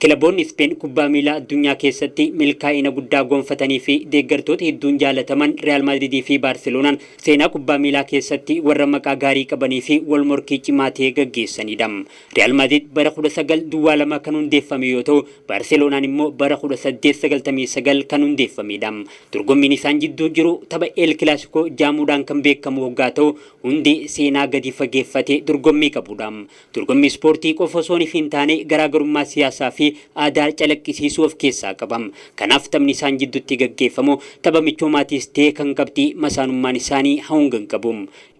Kilaboonni Ispeen kubbaa miilaa addunyaa keessatti milkaa'ina guddaa gonfatanii fi deeggartoota hedduun jaalataman Riyaal Maadridii fi Baarseloonaan seenaa kubbaa miilaa keessatti warra maqaa gaarii qabanii fi wal morkii cimaa ta'e gaggeessanidha. Riyaal Maadrid bara 1902 kan hundeeffame yoo ta'u, Baarseloonaan immoo bara 1899 kan hundeeffamedha. Dorgommiin isaan jidduu jiru tapha El Kilaasikoo jaamuudhaan kan beekamu hoggaa ta'u, hundi seenaa gadi fageeffate dorgommii qabudha. Dorgommii ispoortii qofa osoo hin taane garaagarummaa siyaasaa fi aadaa calaqqisiisuu of keessaa qaba. Kanaaf taphni isaan jidduutti gaggeeffamu tapha michoomaatiis ta'e kan qabxii masaanummaan isaanii hanga hin qabu.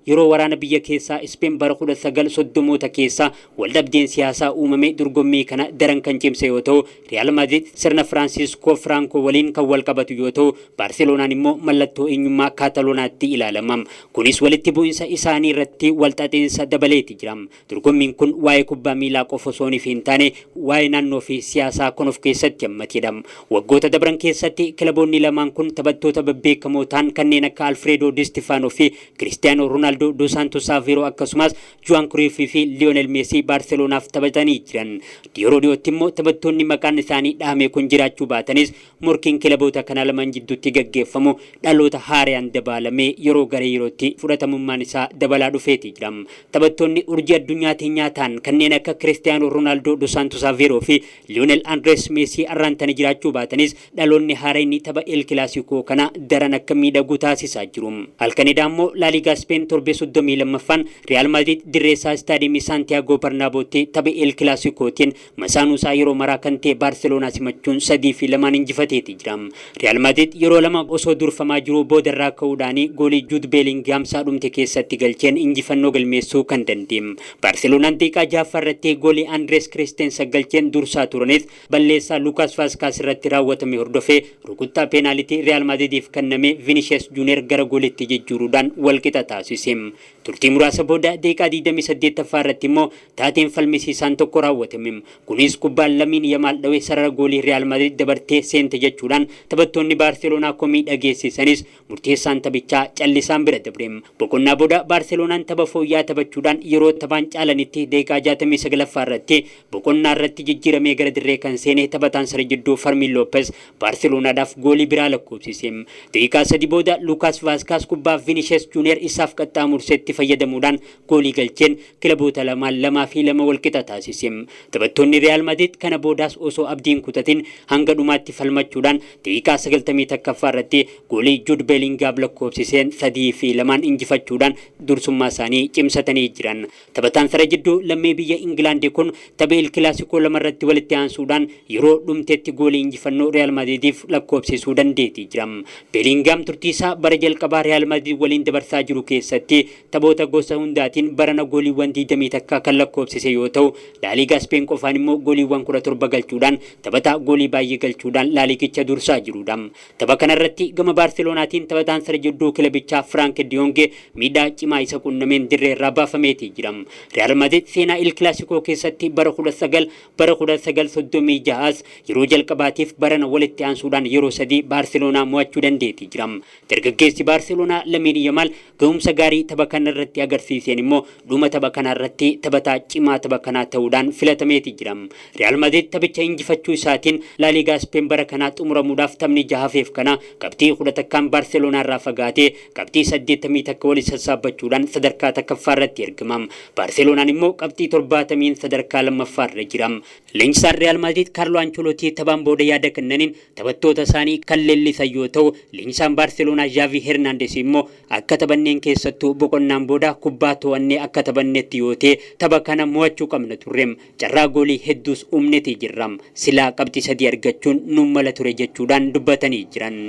Yeroo waraana biyya keessaa Ispeen bara 1930moota keessa waldhabdeen siyaasaa uumame dorgommii kana daran kan cimse yoo ta'u, Riyaal Maadrid sirna Firaansiskoo Firankoo waliin kan wal qabatu yoo ta'u, Baarseloonaan immoo mallattoo eenyummaa Kaatalonaatti ilaalama. Kunis walitti bu'insa isaanii irratti walxaxiinsa dabaleeti jira. Dorgommiin kun waa'ee kubbaa miilaa qofa osoo hin taane waa'ee naannoo fi siyaasaa kan of keessatti hammatedha. Waggoota dabran keessatti kilaboonni lamaan kun taphattoota babbeekamoo ta'an kanneen akka Alfredo Di Stefano fi Kiristiyaanoo Roonaaldoo dos Santos Aveiro akkasumas Juan Cruyff fi Lionel Messi Baarseloonaaf taphatanii jiran. Yeroo dhiyootti immoo taphattoonni maqaan isaanii dhahame kun jiraachuu baatanis, morkiin kilaboota kana lamaan jidduutti gaggeeffamu dhaloota haaraan dabaalamee yeroo gara yerootti fudhatamummaan isaa dabalaa dhufeeti jira. Taphattoonni urjii addunyaa teenyaa ta'an kanneen akka Kiristiyaanoo Roonaaldoo dos Santos Aveiro fi Lionel Andres Messi arraan tana jiraachuu baatanis, dhaloonni haaraan tapha El Clasico kana daran akka miidhagu taasisaa jiru. Halkan edaa immoo Laaligaa Speen torbee 32ffaan Riyaal Maadrid dirree isaa istaadiyeemii Saantiyaagoo Barnaabootti tapha El Clasicotiin masaanuu isaa yeroo maraa kan ta'e Baarseloonaa simachuun 3-2 injifateeti jira. Riyaal Maadrid yeroo lama osoo durfamaa jiruu boodarraa ka'uudhaan goolii Juud Beelingaam saadhumte keessatti galcheen injifannoo galmeessuu kan danda'e. Baarseloonaan daqiiqaa 6ffaa irratti goolii Andrees Kiristeensa galcheen dursaa turanis, balleessaa Lukaas Vaaskaas irratti raawwatame hordofee rukuttaa peenaalitii Riyaal Maadridiif kenname Vinishees Juuniyer gara goolitti jijjiiruudhaan walqixa taasise. Turtii muraasa booda daqiiqaa 28ffaa irratti immoo taateen falmisiisaan tokko raawwatame. Kunis kubbaan Lamiin Yamaal dhawee sarara goolii Riyaal Maadrid dabartee seente jechuudhaan taphattoonni Baarseloonaa komii dhageessisanis, murteessaan taphichaa callisaan bira dabre. Boqonnaa booda Baarseloonaan tapha fooyya'aa taphachuudhaan yeroo taphaan caalanitti daqiiqaa 69ffaa irratti boqonnaa irratti jijjiiramee gara dirree kan seene taphataan sara jidduu Farmiin Looppez Baarseloonaadhaaf goolii biraa lakkoofsise. Daqiiqaa 3 booda Lukaas Vaaskaas kubbaa Vinishees Juuniyer isaaf qaxxaamursetti fayyadamuudhaan goolii galcheen kilaboota lamaan 2-2 walqixa taasise. Taphattoonni Riyaal Maadrid kana boodaas osoo abdiin kutatin hanga dhumaatti falmachuudhaan daqiiqaa 91ffaa irratti goolii Juud Beelingaam lakkoofsiseen 3-2 injifachuudhaan dursummaa isaanii cimsatanii jiran. Taphataan sara jidduu lammii biyya Ingilaandi kun tapha El Kilaasikoo lama irratti walitti aansuudhaan yeroo dhumtetti goolii injifannoo Riyaal Maadridiif lakkoofsisuu dandeetii jira. Beelingaam turtii isaa bara jalqabaa Riyaal Maadrid waliin dabarsaa jiru keessatti taphoota gosa hundaatiin barana gooliiwwan 21 kan lakkoofsise yoo ta'u, Laaliigaa Speen qofaan immoo gooliiwwan 17 galchuudhaan taphataa goolii baay'ee galchuudhaan laaliigicha dursaa jirudha. Tapha kanarratti gama Baarseloonaatiin taphataan sara jidduu kilabichaa Firaank Diyonge miidhaa cimaa isa qunnameen dirree irraa baafameetii jira. Riyaal Maadrid seenaa Il Kilaasikoo keessatti bara 19 bara 1936as yeroo jalqabaatiif barana walitti aansuudhaan yeroo sadii Baarseloonaa mo'achuu dandeetii jira. Dargaggeessi Baarseloonaa Lamiin Yamaal gahumsa gaarii tapha kana irratti agarsiiseen immoo dhuma tapha kanaa irratti taphataa cimaa tapha kanaa ta'uudhaan filatameeti jira. Riyaal Maadrid taphicha injifachuu isaatiin Laaliigaa Speen bara kanaa xumuramuudhaaf taphni jaha hafeef kana qabxii 11n Baarseloonaa irraa fagaatee qabxii 81 walitti sassaabbachuudhaan sadarkaa takkaffaa irratti argama. Baarseloonaan immoo qabxii 70n sadarkaa lammaffaa irra jira. Leenjisaan Riyaal Maadrid Kaarloo Anchelotii taphaan booda yaada kennaniin taphattoota isaanii kan leellisan yoo ta'u, leenjisaan Baarseloonaa Zhaavii Hernaandes immoo akka taphanneen keessattuu boqonnaan booda kubbaa to'annee akka taphannetti yoo ta'e tapha kana mo'achuu qabna turre. Carraa goolii hedduus uumnetii jirra. Silaa qabxii sadii argachuun nuun mala ture jechuudhaan dubbatanii jiran.